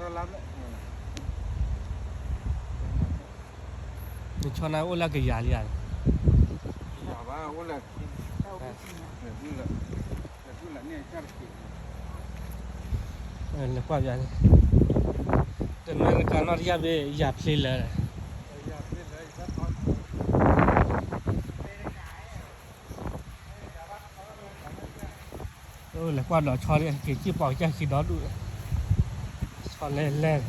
နဆီနၢ်အိၣ်လၢကယၤလံဧါ, လဲၤကွၢ်, တမ့ၢ်တကးနီၣ်တယၢ်ဘ့ၣ်ယၤဖျ့လၢာ်, လဲၤကွၢ်ဒီးဆီဒ်က့ၤစံၣ်ပီၤကစၢ်ခံဒီဒူၣ်, ဆီလဲၣ်လဲၣ်န့ၣ်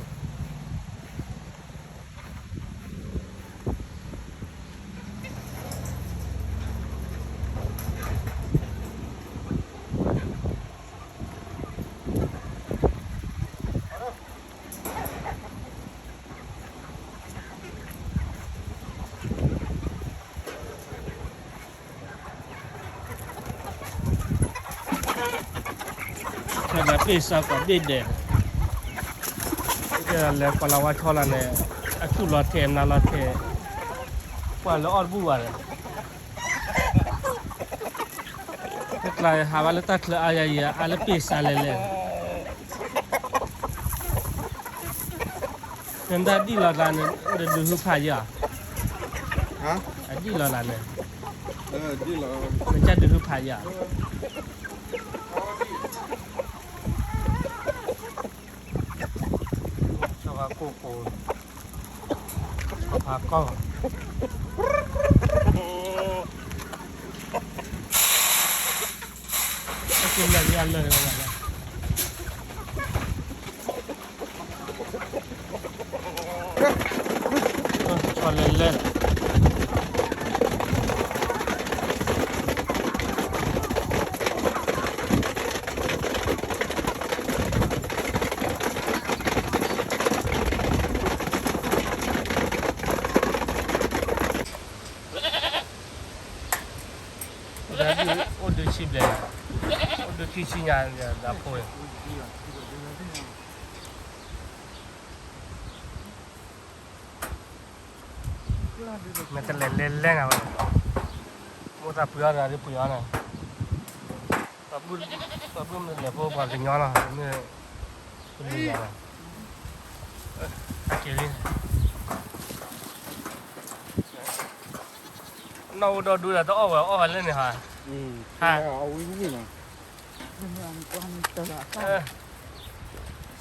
ခဲဒီးပ့ၢ်စးကွၢ်ဘ့ၣ်ဒဲး, ကလဲၤကွၢ်လီၤဝါဆီလီၤန့ၣ်, အဆူၣ်လီၤထဲးနၤလီၤထဲး, ကွၢ်လၢအီၣ်တဘူၣ်ဘၣ်ဒီး, တကျါဟးဘၣ်လၢတၢ်ချၢအါယၤယံၤ အါလၢပ့ၢ်စးလဲၣ်လဲၣ် နတၢ်ဒံၣ်လီၤသးန့ၣ် နဒုးဟုဖးယံၤဧါ, အဒံၣ်လီၤသးန့ၣ်, နကဒုးဟုဖးယံၤဧါ, ကၠီဖးကိၢ်ကိၢ်, ကၠီဖးကီၢ် ကလဲၤလၢလၢာ်ဝဲဒၣ်လီၤ, ဆီလဲၣ်လဲၣ်, အိၣ်ဒုးဆံဘျဲၣ်, အိၣ်ဒုးခံဆံညါဒီးဖိန့ၣ်, မ့ၢ်တလဲၤလဲၤလဲၤနၤဝဲ, မိၢ်သးပှ့ၤအီၣ်တဂၤဒုးပှ့ၤအီၣ်နၤ, ပှၤဘုၣ်မ့ၢ်လဲၤဖိပှၤကညီလီၤ, မ့ၢ်ပလူၤယၤလီၤ, အက့ၤလံ နီၣ်အိၣ်ဒီဒူဒီးတအီၣ်ဝဲအီၣ်ဝဲလၢန့ၣ်ဟါ, စီ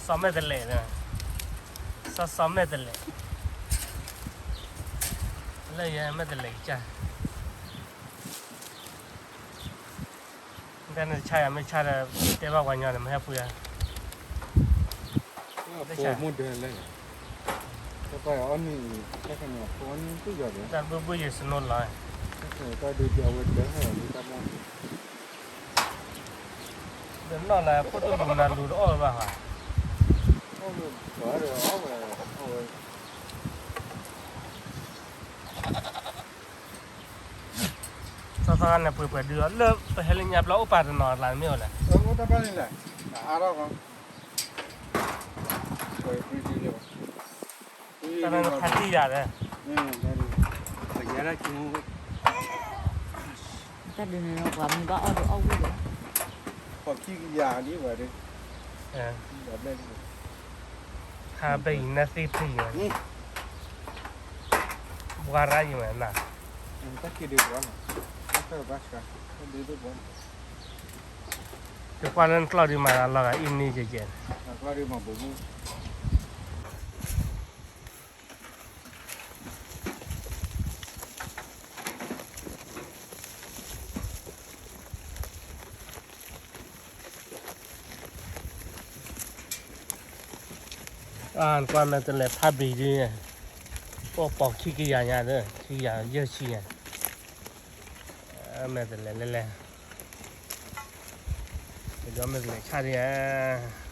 ၤမဲာ်တလဲး, စီၤစီၤမဲာ်တလဲး, လၢယဲမဲာ်တလဲးကစၢ် တၢ်န့ၣ်တဆါယၤ မ့ၢ်ဆါဒီး တဲဘၣ်ပှၤညီန့ၣ် မ့ၢ်ဟဲပှ့ၤယၤ, တၢ်ဖိမုၣ်ဒၢလဲၣ်, တၢ်ပၢ်အီၣ်နံၣ်အံၤ တၢ်ခါန့ၣ်အဖိအီၣ်နံၣ်သူၣ်ယီၤဒီး တၢ်ဘုၣ်ဘုၣ်ယံၤစနိလီၤ, တၢ်ဒုးကဲအဝဲဒၢဟဲအီၤလံတၢ်မီၢ်, ဒီးနီၢ်လၢဖိဒိၣ်လူၤနၤလူၤတအီၣ်ဘၣ်ဟါ, အီၣ်ဝဲဘၣ်ဒီးအီၣ်ဝဲ, အီၣ်ဝဲ သီသီန့ၣ် ပှဲၤပှဲၤဒုးလီၤ လၢပဟဲလၢညါဘျီအိၣ်ပာ်တနီၤအကျါန့ၣ်မ့ၢ်အိၣ်လဲၣ်, အိၣ်တၢ်ဘၣ်န့ၣ်လဲၣ်, အါထီၣ်ကီ, တၢ်ဖးတံၢ်ယၤဒီး, ပယါဒၣ်က့ၤ, တၢ်ဒုးန့ၣ်ပှၤမံဘၣ်အီၣ်ဒုးအီၣ်ဝံၤဒီး, ပှၤခံကယၤဒ်ဝဲဒၣ်, ဟးဘၣ်အံၤနၢ်သ့ၣ်ဖ့ၣ်ယၤ, ဘှါရၣ်ယံၤမးနၤ, တၢ်ခံဒုးဘၣ်, တၢ်ဘၣ်ဆှါ, တၢ်ဒုးတဘၣ်, တကွၢ်လၢနကျီၢ်ဒုးမၤလီၤဂာ်အံၤန့ၣ်ကဲကဲ, ကွၢ်မဲာ်တလဲးဖးဘံၤဒုး, ပီၢ်ပိာ်ခံကယၤညါဒီး ခံကယၤယဲၢ်ဆံညါ, မဲာ်တလဲးလဲၣ်လဲၣ်, ဒီးမဲာ်တလဲးဆၣ်ဒံးဧါ